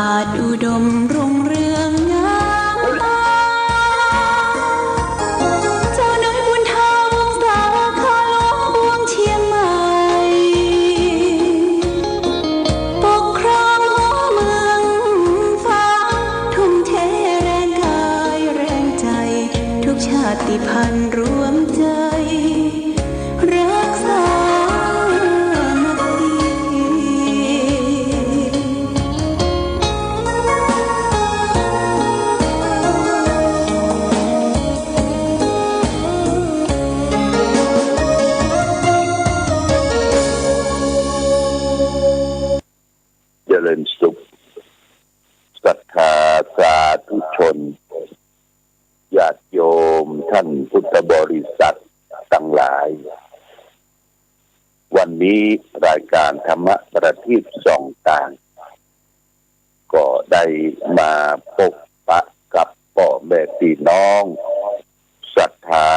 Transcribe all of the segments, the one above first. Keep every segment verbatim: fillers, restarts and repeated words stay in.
าดอุดมรุ่งเรืองงามตา เจ้าน้อยบุญธาวงศา ข้าหลวงปวงเชียงใหม่ ปกครองหัวเมืองฟ้า ทุ่มเทแรงกายแรงใจ ทุกชาติพันธุ์รวมใจ รักสามัคคี เจริญสุข ศรัทธาสาธุชน ญาติโยมท่านพุทธบริษัทตังหลาย วันนี้รายการธรรมะประทีปส่องตาง ก็ได้มาปะปะกับป้อแม่ปี้น้อง ศรัทธา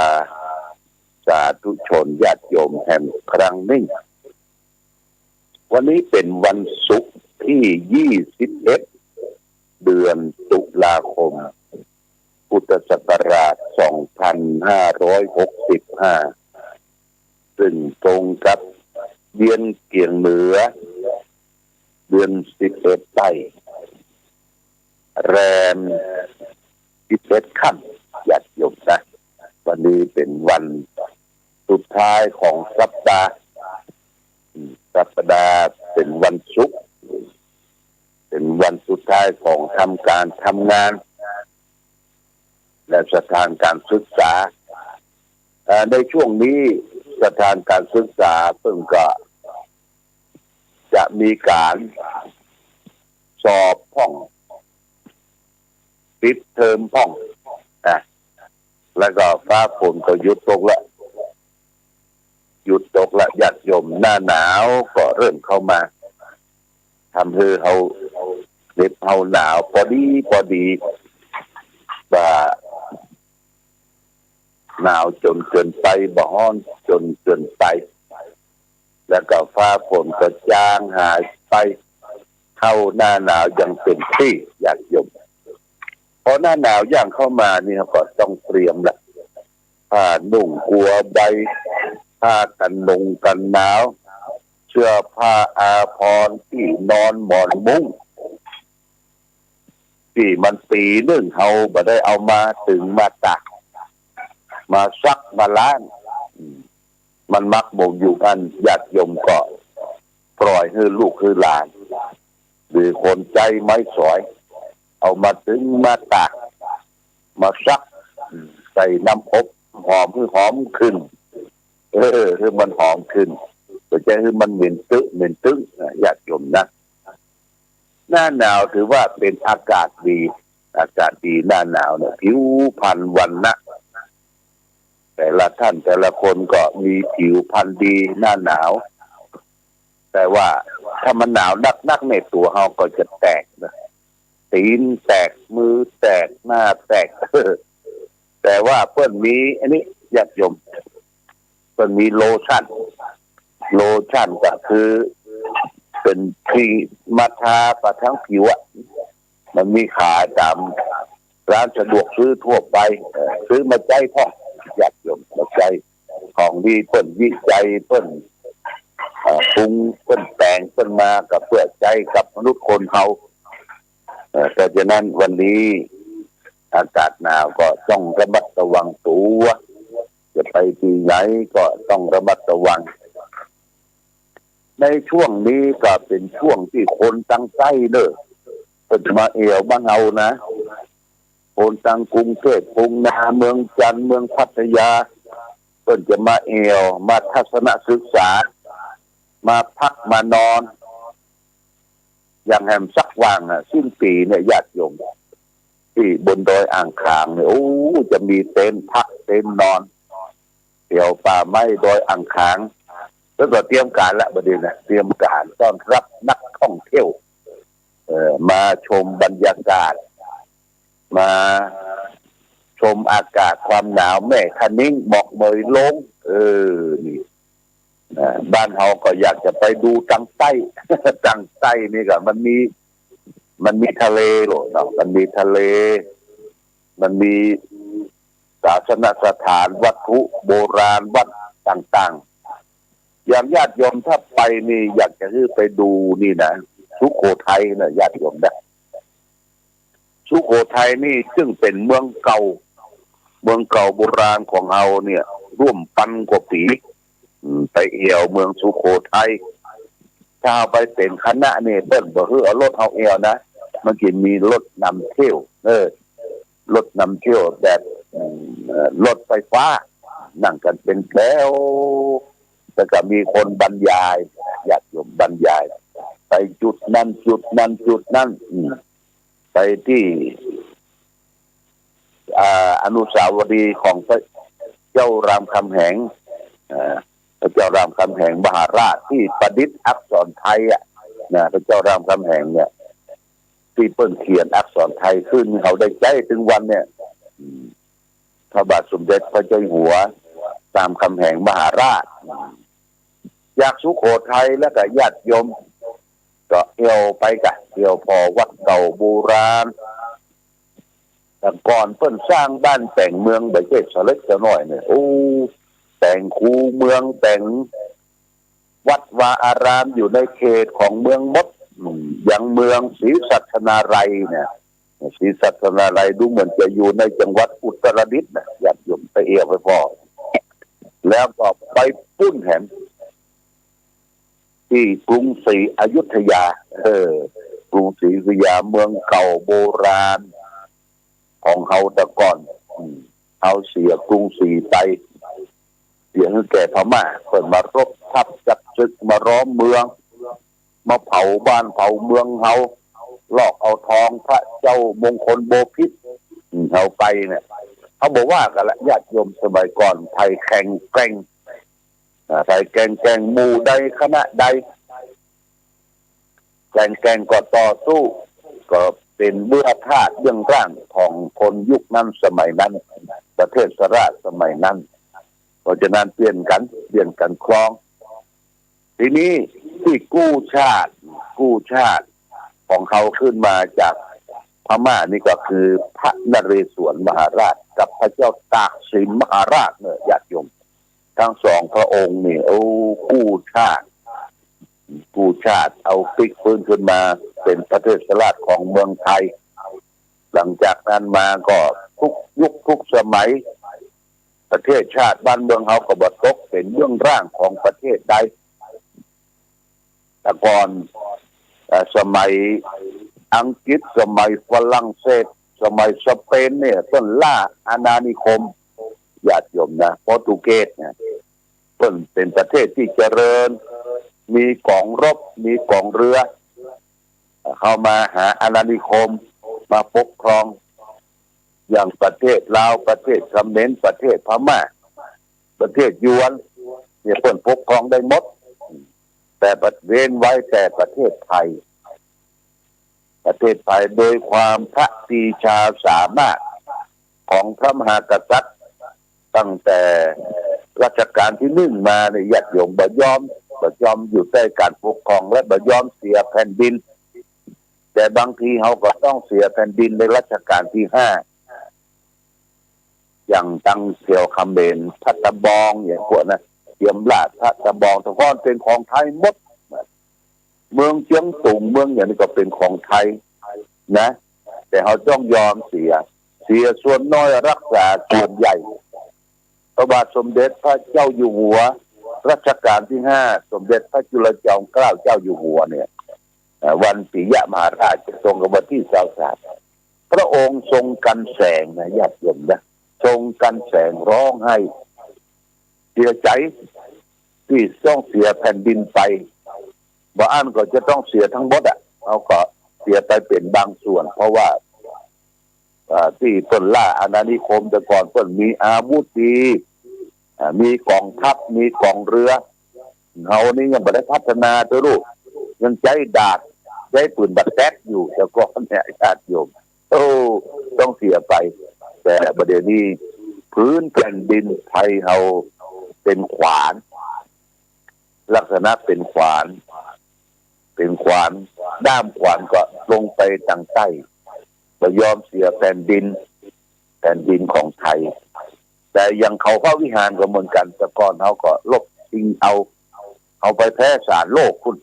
สาธุชนญาติโยมแหมครั้งนึ่ง วันนี้เป๋นวันศุกร์ตี้ยี่สิบเอ็ด เดือนตุลาคม พุทธศักราชสองพันห้าร้อยหกสิบห้า ซึ่งตรงกับเดือนเกียงเหนือ เดือนสิบเอ็ดใต้ แรมสิบเอ็ดค่ำ ญาติโยมนะ วันนี้เป๋นวันสุดท้ายของสัปดาห์ อืม สัปดาห์เป๋นวันศุกร์ เป๋นวันสุดท้ายของทำการทำงาน และสถานการศึกษา เอ่อ ในช่วงนี้สถานการศึกษาเปิ้นก็จะมีการสอบพ่อง ปิดเทอมพ่อง อ่ะ แล้วก็ฟ้าฝนก็หยุดตกละ หยุดตกละ ญาติโยม หน้าหนาวก็เริ่มเข้ามา ทำหื้อเฮาเหน็บเฮาหนาว ปอดีปอดี บ่หนาวจ๋นเกินไป บ่ฮ้อนจ๋นเกินไป แล้วก็ฟ้าฝนก็จางหายไป เข้าหน้าหนาวอย่างเต็มตี้ ญาติโยม พอหน้าหนาวย่างเข้ามานี่ เฮาก็ต้องเตรียมละ ผ้านุ่งกั๋วใบ ผ้ากั๋นหนงกั๋นหนาว เสื้อผ้าอาภรณ์ ตี้นอนหมอนมุ้ง ตี้มันปี๋นึ่งเฮาบ่ได้เอามาตึงมาตาก มาซักมาล้าง อืม มันหมกหมมอยู่อั้น ญาติโยมก็ปล่อยหื้อลูกหื้อหลาน หรือคนใจ๊ไม้สอย เอามาตึงมาตาก มาซัก ใส่น้ำอบหอมหื้อหอมขึ้น เออ หื้อมันหอมขึ้น บ่ใจ้หื้อมันเหม็นตึ๊ะเหม็นตึ๊ะนะ ญาติโยมนะ หน้าหนาวถือว่าเป๋นอากาศดี อากาศดี หน้าหนาวเนี่ย ผิวพรรณวรรณะ แต่ละท่านแต่ละคนก็มีผิวพรรณดีหน้าหนาว แต่ว่าถ้ามันหนาวนักๆ เนี่ย ตั๋วเฮาก็จะแตกนะ ตี๋นแตก มือแตก หน้าแตก แต่ว่าเปิ้นมีอันนี้ ญาติโยม เปิ้นมีโลชั่น โลชั่นก็คือเป๋นครีมมาทาไปทั้งผิวอะ มันมีขายต๋ามร้านสะดวกซื้อทั่วไป เอ่อ ซื้อมาใจ๊พ่อง ญาติโยม มาใจ๊ ของดีเปิ้นวิจัย เปิ้น เอ่อ ปรุง เปิ้นแป๋ง เปิ้นมาก็เปื้อใจ๊กับมนุษย์คนเฮา เอ่อ เพราะฉะนั้นวันนี้อากาศหนาวก็ต้องระมัดระวังตั๋ว จะไปตี้ไหนก็ต้องระมัดระวัง ในช่วงนี้ก็เป๋นช่วงตี้คนตังใต้เน่อ เปิ้นจะมาแอ่วบ้านเฮานะ คนตังกรุงเทพฯ กรุงนา เมืองจันทน์ เมืองพัทยา เปิ้นจะมาแอ่ว มาทัศนศึกษา มาพักมานอน อย่างแหมสักวางอะ สิ้นปี๋เนี่ย ญาติโยม ตี้บนดอยอ่างขางเนี่ย โอ้ จะมีเต็นท์พักเต็นท์นอน แถวป่าไม้ดอยอ่างขาง แล้วก็เตรียมก๋านละ บัดนี้นะ เตรียมก๋านต้อนรับนักท่องเที่ยว เอ่อ มาชมบรรยากาศ มาชมอากาศความหนาว แม่คะนิ้ง หมอกเหมยลง เออ นี่ อ่า บ้านเฮาก็อยากจะไปดูตังใต้ ตังใต้นี่ก็มันมี มันมีทะเลโลดเนาะ มันมีทะเล มันมีศาสนสถาน วัตถุโบราณ วัดต่างๆ อย่างญาติโยมถ้าไปนี่ อยากจะหื้อไปดูนี่นะ สุโขทัยนะญาติโยมนะ สุโขทัยนี่ซึ่งเป๋นเมืองเก่า เมืองเก่าโบราณของเฮาเนี่ย ร่วมปันกว่าปี๋ อืม ไปเอี่ยวเมืองสุโขทัย ถ้าเอาไปเป๋นคณะนี่ เปิ้นบ่หื้อเอารถเฮาเอี่ยวนะ มันจะมีรถนำเที่ยว เออ รถนำเที่ยวแบบ อืม เอ่อ รถไฟฟ้า นั่งกั๋นเป๋นแถว แล้วก็มีคนบรรยาย ญาติโยมบรรยาย ไปจุดนั้นจุดนั้นจุดนั้น อืม ไปตี้ อ่า อนุสาวรีย์ของพระเจ้ารามคำแหง อ่า พระเจ้ารามคำแหงมหาราชตี้ประดิษฐ์อักษรไทยอะนะ พระเจ้ารามคำแหงเนี่ย ตี้เปิ้นเขียนอักษรไทยขึ้น เฮาได้ใจ๊เถิงวันเนี่ย อืม พระบาทสมเด็จพระเจ้าอยู่หัว รามคำแหงมหาราช จากสุโขทัยแล้วก็ญาติโยม ก็เอี่ยวไปกะ เอี่ยวผ่อวัดเก่าโบราณ แต่ก่อนเปิ้นสร้างบ้านแป๋งเมืองบ่ใจ้สะเล็กสะน้อยเนี่ย โอ้ แป๋งคูเมือง แป๋งวัดวาอารามอยู่ในเขตของเมืองหมด อืม อย่างเมืองศรีสัชนาลัยเนี่ย ศรีสัชนาลัยดูเหมือนจะอยู่ในจังหวัดอุตรดิตถ์นะ ญาติโยมไปเอี่ยวไปผ่อ แล้วก็ไปปู๊นแหม ตี้กรุงศรีอยุธยา เออ กรุงศรีอยุธยา เมืองเก่าโบราณของเฮาแต่ก่อน อืม เฮาเสียกรุงศรีไป เสียหื้อแก่พม่า เปิ้นมารบทัพจับศึกมาล้อมเมือง มาเผาบ้านเผาเมืองเฮา ลอกเอาทองพระเจ้ามงคลบพิตร อืม เฮาไปเนี่ย เฮาบ่ว่ากั๋นละ ญาติโยม สมัยก่อนไทยแข็งแกร่ง อ่า ไทยแข็งแกร่ง หมู่ใดคณะใดแข็งแกร่งก็ต่อสู้ ก็เป๋นเบื้อธาตุเบื้องร่างของคนยุคนั้นสมัยนั้น ประเทศราชสมัยนั้น เพราะฉะนั้นเปลี่ยนกั๋น เปลี่ยนกั๋นครอง ทีนี้ตี้กู้ชาติ กู้ชาติของเฮาขึ้นมาจากพม่านี่ก็คือพระนเรศวรมหาราชกับพระเจ้าตากสินมหาราชเนี่ย ญาติโยม ตึงสองพระองค์นี่ โอ้ กู้ชาติ กู้ชาติ เอาปิ๊กปื๊นขึ้นมาเป๋นประเทศราชของเมืองไทย หลังจากนั้นมาก็ทุกยุคทุกสมัย ประเทศชาติบ้านเมืองเฮาก็บ่ตกเป๋นเบื้องร่างของประเทศใด แต่ก่อน เอ่อ สมัยอังกฤษ สมัยฝรั่งเศส สมัยสเปนเนี่ย เปิ้นล่าอาณานิคม ญาติโยมนะ โปรตุเกสเนี่ย เปิ้นเป๋นประเทศตี้เจริญ มีก๋องรบ มีก๋องเรือ เข้ามาหาอาณานิคม มาปกครอง อย่างประเทศลาว ประเทศเขมร ประเทศพม่า ประเทศยวน เนี่ย เปิ้นปกครองได้หมด แต่เว้นไว้แต่ประเทศไทย ประเทศไทยโดยความพระปรีชาสามารถของพระมหากษัตริย์ ตั้งแต่รัชกาลตี้หนึ่งมาเนี่ย ญาติโยม บ่ยอม บ่ยอมอยู่ใต้ก๋านปกครองและบ่ยอมเสียแผ่นดิน แต่บางทีเฮาก็ต้องเสียแผ่นดินในรัชกาลตี้ห้า อย่างตังแถวเขมร พระตะบอง อย่างพวกนั้น เจียมราษฎร์ พระตะบอง แต่ก่อนเป๋นของไทยหมด เมืองเจียงตุง เมืองอย่างนี้ก็เป๋นของไทยนะ แต่เฮาต้องยอมเสีย เสียส่วนน้อยรักษาส่วนใหญ่ พระบาทสมเด็จพระเจ้าอยู่หัวรัชกาลตี้ห้า สมเด็จพระจุลจอมเกล้าเจ้าอยู่หัวเนี่ย เอ่อ วันปิยมหาราชจะตรงกับวันตี้ซาวสาม พระองค์ทรงกั๋นแสงนะ ญาติโยมนะ ทรงกั๋นแสง ฮ้องไห้ เสียใจ๋ตี้ต้องเสียแผ่นดินไป บ่อั้นก็จะต้องเสียตึงหมดอะ เฮาก็เสียไปเป๋นบางส่วน เพราะว่า อ่า ตี้เปิ้นล่าอาณานิคมแต่ก่อนเปิ้นมีอาวุธดี อ่า มีก๋องทัพ มีก๋องเรือ เฮานี่ยังบ่ได้พัฒนาเตื้อลูก ยังใจ๊ดาบ ใจ๊ปืนบ่าแต๊กอยู่ แต่ก่อนเนี่ย ญาติโยม โอ้ ต้องเสียไป แต่บ่าเดี่ยวนี้ ผืนแผ่นดินไทยเฮาเป๋นขวาน ลักษณะเป๋นขวาน เป๋นขวาน ด้ามขวานก็ ลงไปตางใต้ บ่ยอมเสียแผ่นดิน แผ่นดินของไทย แต่อย่างเขาพระวิหารก็เหมือนกั๋น แต่ก่อนเฮาก็ลบชิงเอา เอาไปแพ้ศาลโลกพุ้น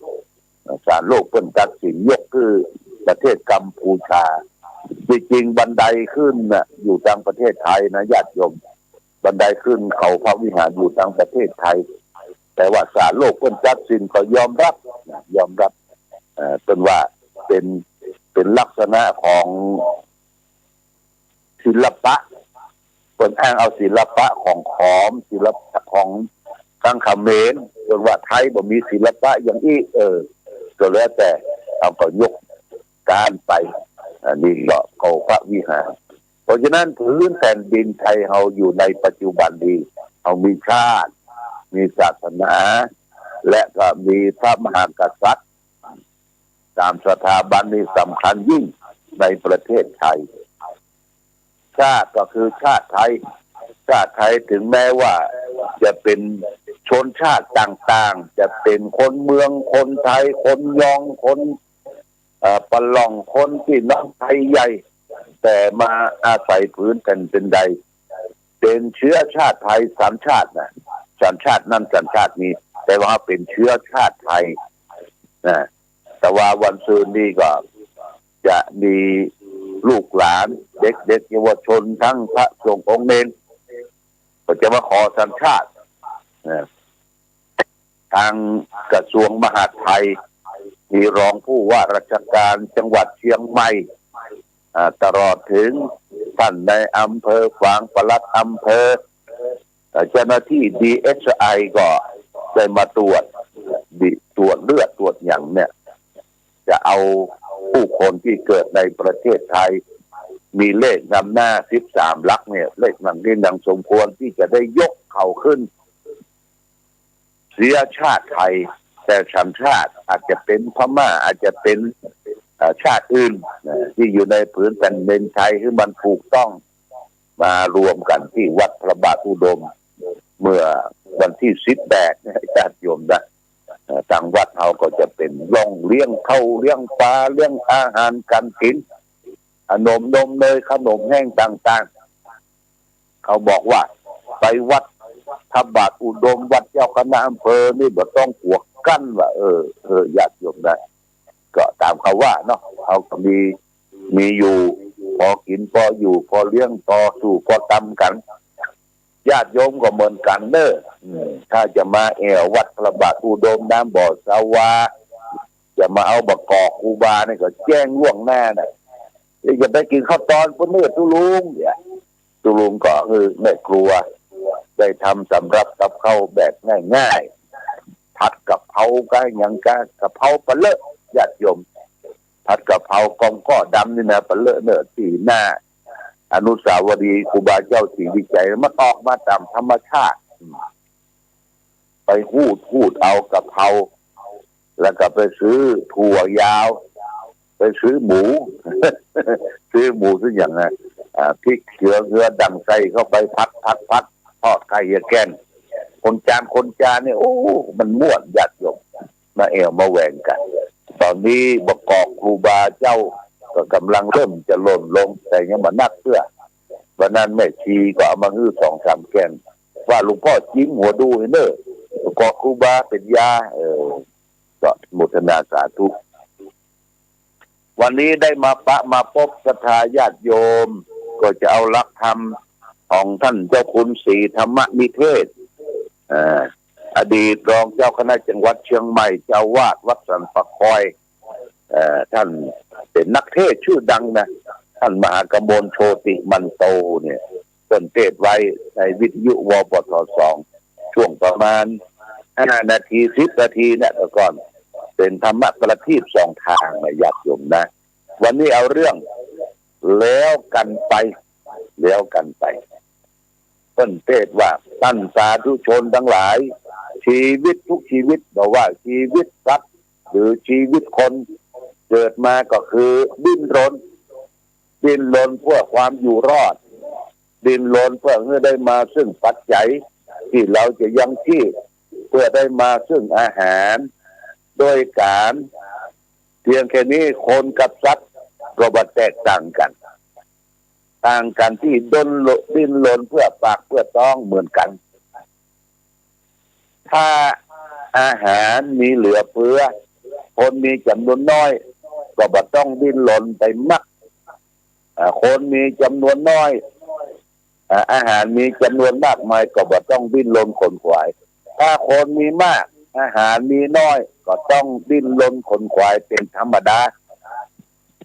ศาลโลกเปิ้นตัดสินยกหื้อประเทศกัมพูชา ตี้จริงบันไดขึ้นน่ะ อยู่ตางประเทศไทยนะญาติโยม บันไดขึ้นเขาพระวิหารอยู่ตางประเทศไทย แต่ว่าศาลโลกเปิ้นตัดสินก็ยอมรับนะ ยอมรับ เอ่อ เปิ้นว่าเป๋น เป๋นลักษณะของศิลปะ เปิ้นอ้างเอาศิลปะของขอม ศิลปะของตางเขมร เปิ้นว่าไทยบ่มีศิลปะอย่างอี้ เออ ก็แล้วแต่ เอาก็ยก ก๊านไป อันนี้ก็เขาพระวิหาร เพราะฉะนั้นผืนแผ่นดินไทยเฮาอยู่ในปัจจุบันนี้ เฮามีชาติ มีศาสนา และก็มีพระมหากษัตริย์ สามสถาบันนี้สำคัญยิ่งในประเทศไทย ชาติก็คือชาติไทย ชาติไทยถึงแม้ว่าจะเป๋นชนชาติต่างๆ จะเป๋นคนเมือง คนไทย คนยอง คน เอ่อ ปะหล่อง คนปี้น้องไทยใหญ่ แต่มาอาศัยผืนแผ่นดินไทย เป๋นเชื้อชาติไทย สัญชาตินะ สัญชาตินั้นสัญชาตินี้ แต่ว่าเป๋นเชื้อชาติไทยนะ แต่ว่าวันซืนนี้ก็จะมีลูกหลาน เด็กๆ เยาวชน ตึงพระสงฆ์องค์เณร ก็จะมาขอสัญชาตินะ ตางกระทรวงมหาดไทย มีรองผู้ว่าราชการจังหวัดเชียงใหม่ อ่า ตลอดเถิงต้านนายอำเภอ ฝางปลัดอำเภอ เอ่อ เจ้าหน้าตี้ ดีเอสไอ ก็ได้มาตรวจ ตรวจเลือด ตรวจหยังเนี่ย จะเอาผู้คนตี้เกิดในประเทศไทย มีเลขนำหน้าสิบสามหลักเนี่ย เลขหลักนี้หนังสมควรตี้จะได้ยกเขาขึ้น เสียชาติไทย แต่สัญชาติอาจจะเป๋นพม่า อาจจะเป๋น เอ่อ ชาติอื่นนะ ตี้อยู่ในผืนแผ่นดินไทย หื้อมันถูกต้อง มารวมกั๋นตี้วัดพระบาทอุดม เมื่อวันตี้สิบแปดเนี่ย ญาติโยมนะ เอ่อ ตางวัดเฮาก็จะเป๋นโฮงเลี้ยงข้าว เลี้ยงป๋า เลี้ยงอาหารก๋านกิ๋น ขนมนมเนย ขนมแห้งต่างๆ เขาบอกว่าไปวัดพระบาทอุดม วัดเจ้าคณะอำเภอนี่บ่ต้องกั๋วกั๋นว่า เออ เออ ญาติโยมนะ ก็ต๋ามเขาว่าเนาะ เขาก็มี มีอยู่ พอกิ๋นพออยู่ พอเลี้ยงพอสู้พอตำกั๋น ญาติโยมก็เหมือนกั๋นเน่อ อืม ถ้าจะมาแอ่ววัดพระบาทอุดม น้ำบ่อสวา จะมาเอาบ่ากอกครูบานี่ก็แจ้งล่วงหน้าน่ะ เดี๋ยวจะไปกิ๋นข้าวตอนปู้นเน่อตุ๊ลุงเนี่ย ตุ๊ลุงก็ เออ แม่ครัว ได้ทำสำรับกับข้าวแบบง่ายๆ ผัดกะเพราก้าหยังก้า กะเพราปะเลอะ ญาติโยม ผัดกะเพรากอมก้อดำนี่นะ ปะเลอะเน่อ ตี้หน้าอนุสาวรีย์ครูบาเจ้าศรีวิชัย มันออกมาต๋ามธรรมชาติ ไปฮูด ฮูดเอากะเพรา แล้วก็ไปซื้อถั่วยาว ไปซื้อหมู ซื้อหมูซื้อหยังนะ อ่า พริกเขือเหือดั่งใส่เข้าไปผัด ผัด ผัด ทอดไข่เหียแก่น คนจาน คนจานเนี่ย โอ้ มันม่วน ญาติโยม มาแอ่วมาแหวงกั๋น ต๋อนนี้บ่ากอกครูบาเจ้าก็ก่ำลังเริ่มจะหล่นลง แต่ยังบ่หนักเตื้อ วันนั้นแม่ชีก็เอามาหื้อสองสามแก่น ว่าหลวงป้อจิ้มหัวดูหื้อเน่อ บ่ากอกครูบาเป๋นยา เออ ก็โมทนาสาธุ วันนี้ได้มาปะมาปบศรัทธาญาติโยม ก็จะเอาหลักธรรมของต้านเจ้าคุณศรีธรรมนิเทศ เอ่อ อดีตรองเจ้าคณะจังหวัดเชียงใหม่ เจ้าอาวาสวัดสันป่าคอย เอ่อ ต้านเป๋นนักเทศน์จื้อดังนะ ต้านมหากมลโชติมันโตเนี่ย เปิ้นเทศน์ไว้ในวิทยุ วปท สอง ช่วงประมาณห้านาที สิบนาทีเนี่ย แต่ก่อนเป๋นธรรมะประทีปสองทางนะ ญาติโยมนะ วันนี้เอาเรื่องแล้วกันไป แล้วกันไป เปิ้นเทศน์ว่า ต้านสาธุชนตังหลาย ชีวิตทุกชีวิต บ่ว่าชีวิตสัตว์หรือชีวิตคน เกิดมาก็คือดิ้นรน ดิ้นรนเพื่อความอยู่รอด ดิ้นรนเพื่อหื้อได้มาซึ่งปัจจัยตี้เฮาจะยังชีพ เพื่อได้มาซึ่งอาหาร โดยก๋าน เพียงแค่นี้คนกับสัตว์ก็บ่แตกต่างกั๋น ต่างกั๋นตี้ด้นรน ดิ้นรนเปื้อปากเปื้อต๊องเหมือนกั๋น ถ้าอาหารมีเหลือเฟือ คนมีจ๋ำนวนน้อยก็บ่ต้องดิ้นรนไปมัก อ่า คนมีจ๋ำนวนน้อย อ่า อาหารมีจ๋ำนวนมากมายก็บ่ต้องดิ้นรนขนขวาย ถ้าคนมีมาก อาหารมีน้อย ก็ต้องดิ้นรนขนขวายเป๋นธรรมดา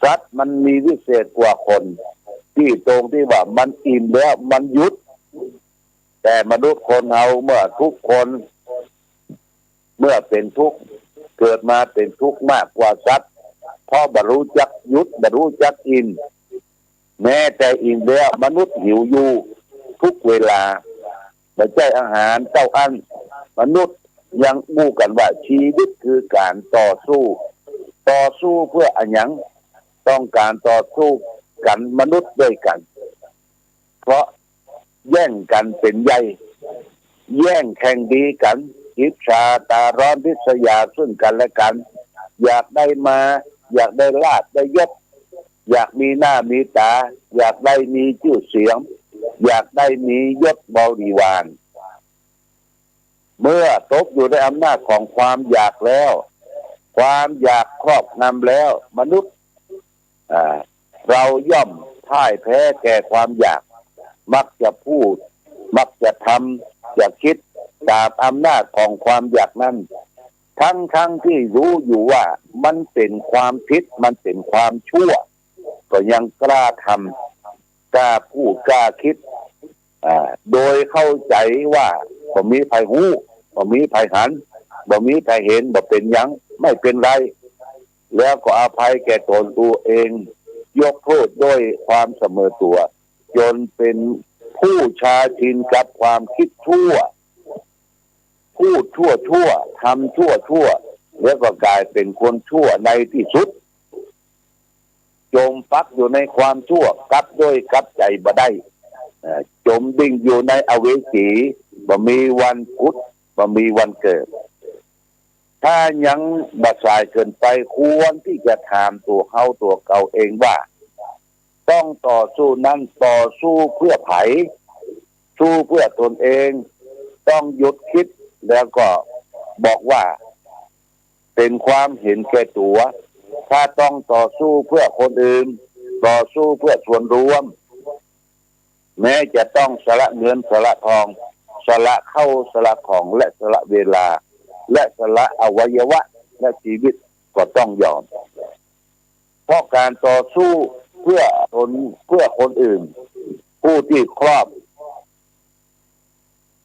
สัตว์มันมีวิเศษกว่าคน ตี้ตรงตี้ว่ามันอิ่มแล้วมันหยุด แต่มนุษย์คนเฮาเมื่อทุกคน เมื่อเป๋นทุกข์ เกิดมาเป๋นทุกข์มากกว่าสัตว์ เพราะบ่ฮู้จักหยุด บ่ฮู้จักอิ่ม แม้แต่อิ่มแล้วมนุษย์หิวอยู่ทุกเวลา บ่ใจ้อาหารเต้าอั้น มนุษย์ยังอู้กั๋นว่าชีวิตคือก๋านต่อสู้ ต่อสู้เปื้ออะหยัง ต้องก๋านต่อสู้กั๋น มนุษย์ด้วยกั๋น เพราะแย่งกั๋นเป๋นใหญ่ แย่งแข่งดีกั๋น อิจฉาต๋าร้อนริษยาซึ่งกั๋นและกั๋น อยากได้มา อยากได้ลาภได้ยศ อยากมีหน้ามีต๋า อยากได้มีจื้อเสียง อยากได้มียศบริวาร เมื่อตกอยู่ในอำนาจของความอยากแล้ว ความอยากครอบงำแล้ว มนุษย์ อ่า เราย่อมพ่ายแพ้แก่ความอยาก มักจะพูด มักจะทำ จะคิดต๋ามอำนาจของความอยากนั้น ทั้งๆ ตี้ฮู้อยู่ว่ามันเป๋นความผิด มันเป๋นความชั่ว ก็ยังกล้าทำ กล้าพูด กล้าคิด อ่า โดยเข้าใจ๋ว่าบ่มีใผฮู้ บ่มีใผหัน บ่มีใผเห็น บ่เป๋นหยัง ไม่เป็นไร แล้วก็อภัยแก่ต๋นตั๋วเอง ยกโทษด้วยความเสมอตั๋ว จ๋นเป๋นผู้ชาชินกับความคิดชั่ว พูดชั่วๆ ทำชั่วๆ แล้วก็ก๋ายเป๋นคนชั่วในตี้สุด จ๋มปักอยู่ในความชั่ว กลับด้วยกลับใจ๋บ่ได้ เอ่อ จ๋มดิ่งอยู่ในอเวจี บ่มีวันผุด บ่มีวันเกิด ถ้ายังบ่สายเกินไป ควรตี้จะถามตั๋วเฮาตั๋วเก่าเองว่า ต้องต่อสู้นั้นต่อสู้เปื้อใผ สู้เปื้อต๋นเอง ต้องหยุดคิด แล้วก็บอกว่าเป๋นความเห็นแก่ตั๋ว ถ้าต้องต่อสู้เปื้อคนอื่น ต่อสู้เปื้อส่วนรวม แม้จะต้องสละเงินสละทอง สละข้าวสละของ และสละเวลา และสละอวัยวะ และชีวิตก็ต้องยอม เพราะก๋านต่อสู้เปื้อต๋น เปื้อคนอื่น ผู้ตี้ครอบ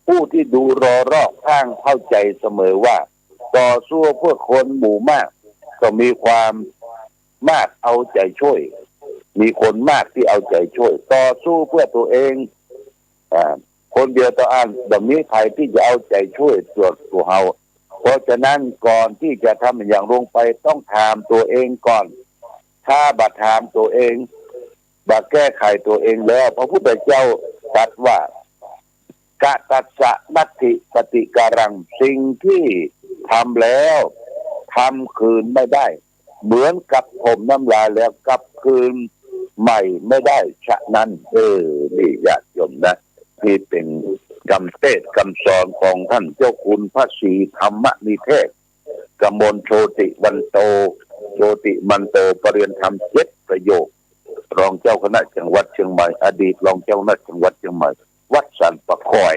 ผู้ตี้ดูรอรอบข้างเข้าใจ๋เสมอว่า ต่อสู้เปื้อคนหมู่มาก ก็มีความมากเอาใจ๋ช่วย มีคนมากตี้เอาใจ๋ช่วย ต่อสู้เปื้อตั๋วเอง อ่า คนเดียวเต้าอั้น บ่มีใผตี้จะเอาใจ๋ช่วยตั๋ว ตั๋วเฮา เพราะฉะนั้นก่อนตี้จะทำอะหยังลงไป ต้องถามตั๋วเองก่อน ถ้าบ่ถามตั๋วเอง บ่แก้ไขตั๋วเองแล้ว พระพุทธเจ้าตรัสว่า กะตัสสะ นัตถิ ปฏิการัง สิ่งที่ทำแล้วทำคืนไม่ได้ เหมือนกับถมน้ำลายแล้วกลับคืนใหม่ไม่ได้ ฉะนั้น เออ นี่ญาติโยมนะ นี่เป๋นกำเตศน์กำสอนของต้านเจ้าคุณพระศรีธรรมนิเทศ กมลโชติวันโต โชติมันโต ปริญญาธรรมเจ็ดประโยค รองเจ้าคณะจังหวัดเชียงใหม่ อดีตรองเจ้าคณะจังหวัดเชียงใหม่ วัดสันป่าคอย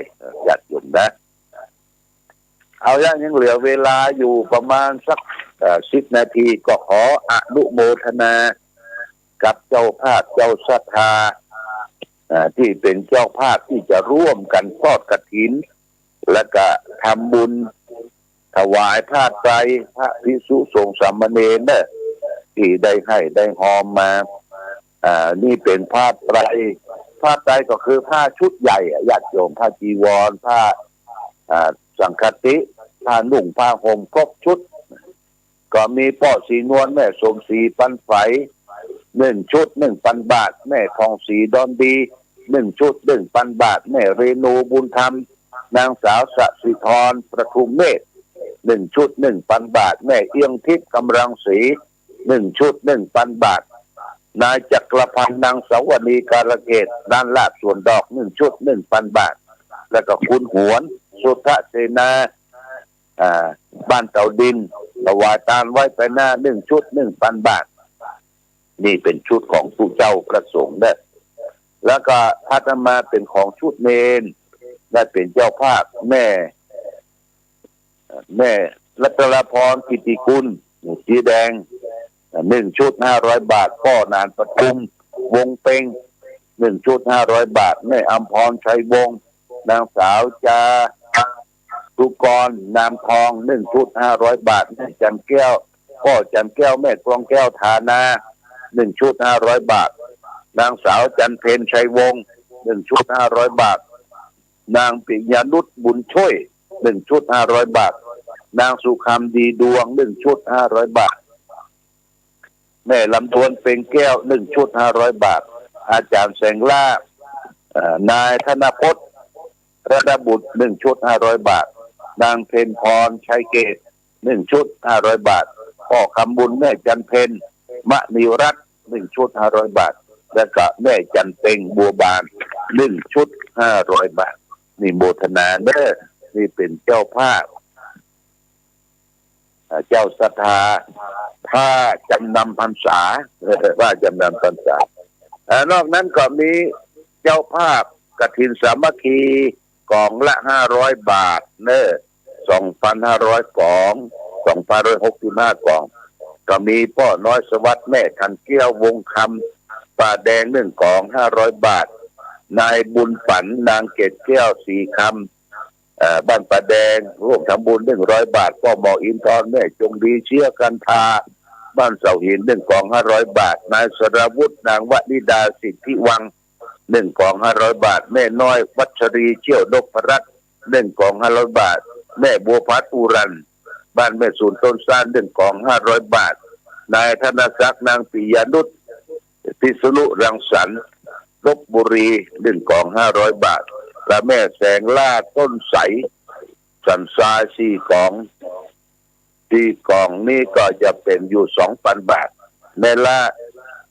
ญาติโยมนะ เอาละ ยังเหลือเวลาอยู่ประมาณสัก เอ่อ สิบนาที ก็ขออนุโมทนากับเจ้าภาพ เจ้าศรัทธา เอ่อ ที่เป็นเจ้าภาพที่จะร่วมกันทอดกฐิน แล้วก็ทำบุญถวายผ้าไตร พระภิกษุสงฆ์สามเณรเนอะ ที่ได้ให้ได้ฮอมมา อ่า นี่เป็นผ้าไตร ผ้าไตรก็คือผ้าชุดใหญ่อะ ญาติโยม ผ้าจีวร ผ้า อ่า สังฆาติ ผ้านุ่งผ้าห่มครบชุด ก็มีป้อศรีนวล แม่สมศรี ปันไฝ หนึ่งชุด หนึ่งพันบาท แม่ทองศรี ดอนดี หนึ่งชุด หนึ่งพันบาท แม่เรนู บุญธรรม นางสาวสศิธร ประทุมเมธ หนึ่งชุด หนึ่งพันบาท แม่เอี้ยงทิพย์ กำลังศรี นึ่งชุด นึ่งปันบาท นายจักรพันธ์ นางสาวนี กาลเกต ร้านลาบสวนดอก นึ่งชุด นึ่งปันบาท แล้วก็คุณหวน สุทธเสนา อ่า บ้านเต่าดิน ถวายตานไว้ไปหน้า นึ่งชุด นึ่งปันบาท นี่เป๋นชุดของผู้เจ้าพระสงฆ์เด้อ แล้วก็ถัดมาเป๋นของชุดเณร ได้เป๋นเจ้าภาพแม่ แม่รัตนพร กิตติกุล สีแดง นึ่งชุด ห้าร้อยบาท ป้อหนานปทุม วงเปง นึ่งชุด ห้าร้อยบาท แม่อำพร ชัยวงศ์ นางสาวจารุกร นามทอง นึ่งชุด ห้าร้อยบาท แม่จันแก้ว ป้อจันแก้ว แม่กวงแก้ว ฐานา นึ่งชุด ห้าร้อยบาท นางสาวจันเพ็ญ ชัยวงศ์ นึ่งชุด ห้าร้อยบาท นางปิยานุช บุญช่วย นึ่งชุด ห้าร้อยบาท นางสุคำ ดีดวง นึ่งชุด ห้าร้อยบาท แม่ลำดวน เปล่งแก้ว นึ่งชุด ห้าร้อยบาท อาจารย์แสงล่า เอ่อ นายธนพจน์ รัตนบุตร นึ่งชุด ห้าร้อยบาท นางเพ็ญพร ชัยเกต นึ่งชุด ห้าร้อยบาท ป้อคำบุญ แม่จันเพ็ญ มณีรัตน์ นึ่งชุด ห้าร้อยบาท แล้วก็แม่จันเพ็ญ บัวบาน นึ่งชุด ห้าร้อยบาท นี่โมทนาเด้อ นี่เป๋นเจ้าภาพ เอ่อ เจ้าศรัทธา ผ้าจำนำพรรษา ผ้าจำนำพรรษา เอ่อ นอกนั้นก็มีเจ้าภาพกฐินสามัคคี ก๋องละ ห้าร้อยบาท เน้อ สองพันห้าร้อยก๋อง สองพันห้าร้อยหกสิบห้าก๋อง ก็มีป้อน้อยสวัสดิ์ แม่ขันแก้ว วงคำ ป่าแดง นึ่งก๋อง ห้าร้อยบาท นายบุญปัน นางเกตแก้ว ศรีคำ เอ่อ บ้านป่าแดง ร่วมทำบุญ นึ่งร้อยบาท ป้อหมออินทร์ แม่จงดี เชื้อกันทา บ้านเสาหิน นึ่งก๋อง ห้าร้อยบาท นายสราวุธ นางวนิดา สิทธิวัง นึ่งก๋อง ห้าร้อยบาท แม่น้อยวัชรี เชี่ยวนพรัตน์ นึ่งก๋อง ห้าร้อยบาท แม่บัวพัด อุรัน บ้านแม่สูน ต้นซาน นึ่งก๋อง ห้าร้อยบาท นายธนศักดิ์ นางปิยานุช พิษณุรังสรรค์ ลพบุรี นึ่งก๋อง ห้าร้อยบาท และแม่แสงล่า ต้นใส สันทราย สี่ก๋อง สี่ก๋องนี้ก็จะเป๋นอยู่ สองพันบาท แม่ละ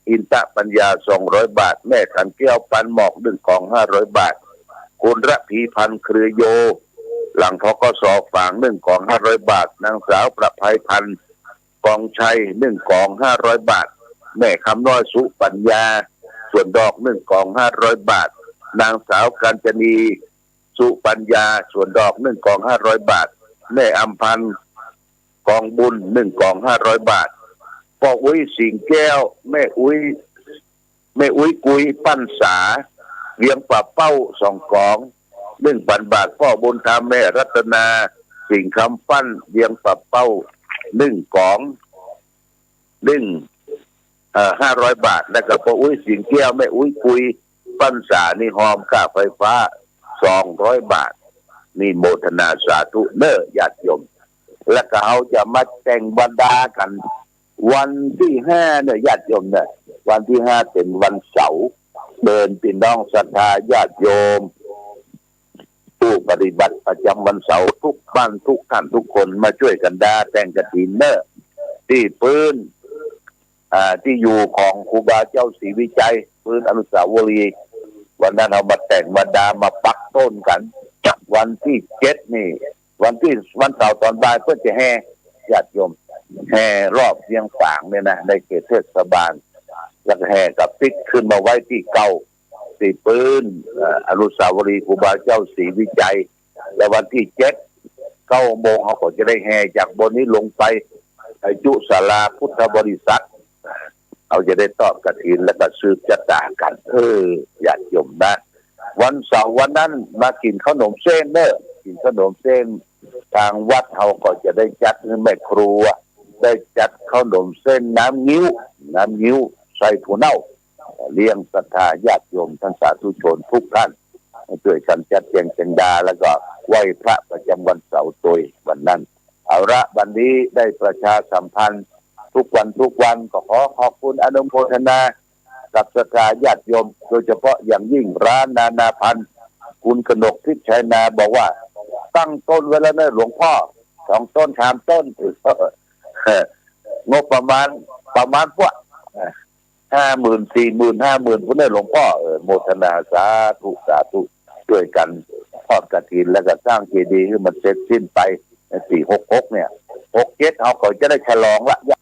อินตปัญญา สองร้อยบาท แม่ขันแก้ว ปันหมอก นึ่งก๋อง ห้าร้อยบาท คุณระพีพันธ์ เครือโย หลัง ธ.ก.ส. ฝาง นึ่งก๋อง ห้าร้อยบาท นางสาวประภัยพันธ์ กองชัย นึ่งก๋อง ห้าร้อยบาท แม่คำน้อย สุปัญญา สวนดอก นึ่งก๋อง ห้าร้อยบาท นางสาวกัญจนี สุปัญญา สวนดอก นึ่งก๋อง ห้าร้อยบาท แม่อำพันธ์ กองบุญ นึ่งก๋อง ห้าร้อยบาท ป้ออุ๊ย สิงห์แก้ว แม่อุ๊ย แม่อุ๊ยกุย ปั้นสา เวียงป่าเป้า สองก๋อง นึ่งปันบาท ป้อบุญธรรม แม่รัตนา สิงห์คำปั้น เวียงป่าเป้า นึ่งก๋อง นึ่ง เอ่อ ห้าร้อยบาท แล้วก็ป้ออุ๊ย สิงห์แก้ว แม่อุ๊ยกุย ปั้นสา นี่ฮอมค่าไฟฟ้า สองร้อยบาท นี่โมทนาสาธุเน้อญาติโยม แล้วก็เฮาจะมาแต่งบรรดากั๋น วันตี้ห้าเน้อญาติโยมเน้อ วันตี้ห้าเป๋นวันเสาร์ เชิญพี่น้องศรัทธาญาติโยม ผู้ปฏิบัติประจำวันเสาร์ทุกบ้านทุกท่านทุกคนมาจ้วยกั๋นดาแต่งกฐินเน้อ ตี้ปื๊น อ่า ตี้อยู่ของครูบาเจ้าศรีวิชัย ปื๊นอนุสาวรีย์ วันนั้นเฮามาแต่งบรรดามาปักต้นกั๋น วันตี้เจ็ดนี่ วันตี้ วันเสาร์ต๋อนบ่ายเปิ้นจะแห่ ญาติโยม แห่รอบเวียงฝางเนี่ยนะ ในเขตเทศบาล แล้วก็แห่กระปิ๊กขึ้นมาไว้ตี้เก๊า ตี้ปื๊น เอ่อ อนุสาวรีย์ครูบาเจ้าศรีวิชัย แล้ววันตี้เจ็ด เก๊าโมง เฮาก็จะได้แห่จากบ่อนนี้ลงไป ไปจุศาลาพุทธบริษัท เฮาจะได้ตอบกฐินแล้วก็สืบจะต๋ากั๋น เออ ญาติโยมนะ วันเสาร์วันนั้นมากิ๋นข้าวหนมเส้นเน้อ กิ๋นข้าวหนมเส้น ตางวัดเฮาก็จะได้จัดหื้อแม่ครัว ได้จัดข้าวหนมเส้นน้ำงิ้ว น้ำงิ้วใส่ถั่วเน่า เลี้ยงศรัทธาญาติโยมท่านสาธุชนทุกท่าน จ้วยกั๋นจัดแจงแจงดา แล้วก็ไหว้พระประจำวันเสาร์ตวยวันนั้น เอาละ วันนี้ได้ประชาสัมพันธ์ทุกวันทุกวัน ก็ขอขอบคุณอนุโมทนากับศรัทธาญาติโยม โดยเฉพาะอย่างยิ่งร้านนานาพันธ์ คุณกนกทิพย์ชัยนาบอกว่า ตั้งต้นไว้แล้วเน้อหลวงพ่อ สองต้น สามต้น งบประมาณ ประมาณพวก ห้าหมื่น สี่หมื่น ห้าหมื่น พุ้นเน่อหลวงป้อ เออ โมทนาสาธุ สาธุ จ้วยกั๋นทอดกฐิน แล้วก็สร้างเจดีย์หื้อมันเสร็จสิ้นไป สี่หกหก เนี่ย หกเจ็ด เฮาก็จะได้ฉลองละ ญ